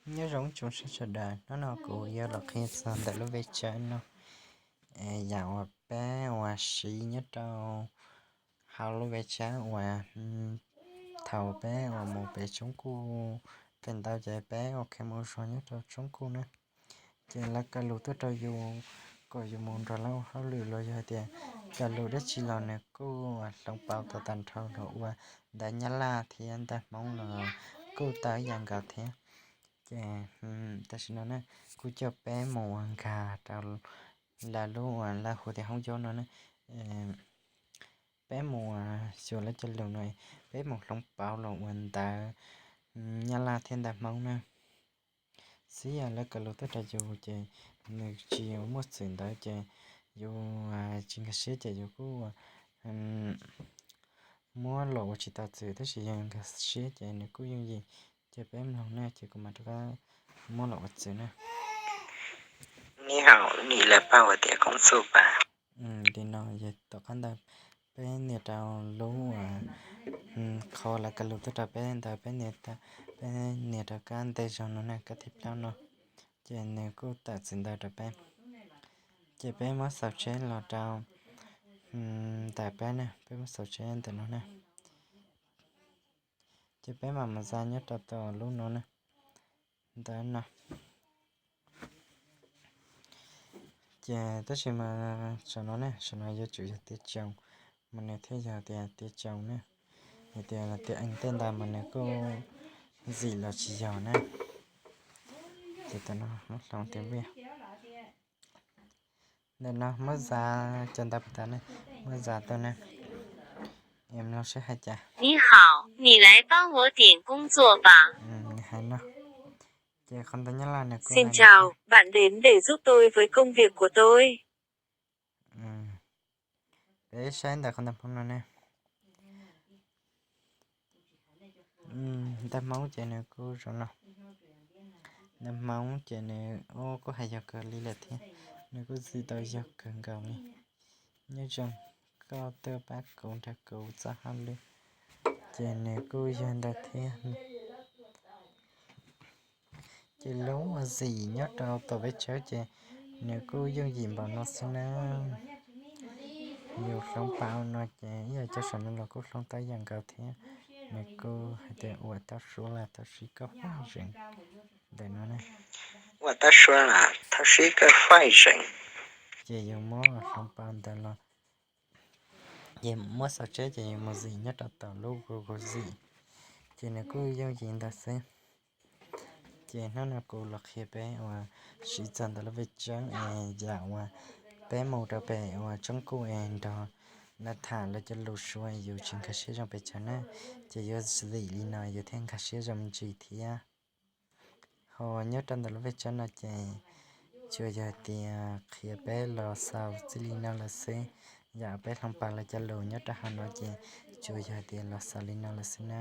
Nyob zoo tsoom saib sawv daws, hnub no kuv yuav los qhia txog ntawm lub vej tsawb no, yam uas peb uas siv nyob rau hauv lub vej tsawb uas thaum peb uas mus pem tsoob kuj feem ntau ces peb ua kev mus zog nyob rau tsoob kuj na. Ces lawv kaw lus tuaj rau yus kom yus mus nrog lawv ua hauj lwm los yog hais tias kaw lus dab tsi los nws kuj hloov pauv tau tag nrho los ua ntawv Nyab Laj thiab ntawv Hmoob los kuj tau ib yam nkaus thiab. Ces tam sim no na, kuj coj peb mus nkag rau lawv lub uas lawv hu tias hoob yob no na. Peb mus xyuas lawv cov lus no, peb mus hloov pauv los ua ntawv Nyab Laj thiab ntawv Hmoob na. Xib yog lawv kaw lus tuaj rau yus ces nws tsis muaj txwm ntawd ces yus tsis nkag siab ces yus kuj muab los ua tsis tau txwm, tab sis yog nkag siab ces nws kuj yooj yim. Ces peb mloog na ces kuv mam rov qab muab los ua txwm na. Li no yog tom qab ntawd peb nias rau lub qhov lawv kaw lus tuaj rau peb ntawd, peb nias rau kab ntej zog no na, kab thib plaub no, ces nws kuj tawm txwm ntawv rau peb. Ces peb muab xauv tsheb los rau ntawm peb na, peb muab xauv tsheb ntawm no na. Ces peb mam mus xa nyob rau tom lub no na, ntawm no. Ces tab sis mas saum no ne, saum no yuav tsum yog tiav tsoos, mas nws thiaj yog tias tiav tsoos ne. Yog tias tiav ees tej ntawd mas nws kuj ntxim los tsis yog na. Ces tam no muab hloov tias vij. Ntawm no muab xa cov ntawv puas tas ne, muab xa tuaj ne. Em, mloog seb hais cas. 你好，你来帮我点工作吧。 Nws hais no. Ces qhov ntawv Nyab Laj nws kuj Xin chào, bạn đến để giúp tôi với công việc của tôi. Peb saib ntawm qhov ntawv Hmoob no ne. Ntawv Hmoob ces nws kuj zoo no. Ntawv Hmoob ces nws kuj hais yog kawg li lawm thiab, nws kuj txi tau yog kawg nkaus li. Nyob zoo, koj tuaj pab kuv nrog kuv txoj hauj lwm, ces nws kuj yog ntawd thiab. Ces lub ua zim nyob rau tom peb tshawb ces nws kuj yooj yim npaum no xwb na. Yus hloov pauv no ces ib yam cov saum no los kuj hloov tau ib yam nkaus thiab. Nws kuj hais tias ua tau suav las tau sib koj faj zeem ntawm no ne. Ua tau suav las tau sib koj faj zeem. Ces yus muab hloov pauv ntawd los, ces muab xauv tsheb ces yus mus zim nyob rau tom lub Google zim, ces nws kuj yooj yim ntawd xwb. Ces hnub no kuv los qhia peb uas siv txog ntawm lub vej tsawb es yam uas peb mus rau pem uas tsoob kuj es nrog lawv tham lawv cov lus suav yus tsis nkag siab zoo pes tsawg na, ces yuav zim li no yus thiaj nkag siab zoo me ntsis thiab. Ho nyob rau ntawm lub vej tsawb no ces tsuas yog tias qhia peb los xaus txij li no lawm xwb. Yam peb hloov pauv lawv cov lus nyob rau hauv no ces tsuas yog tias los xaus li no lawm xwb na.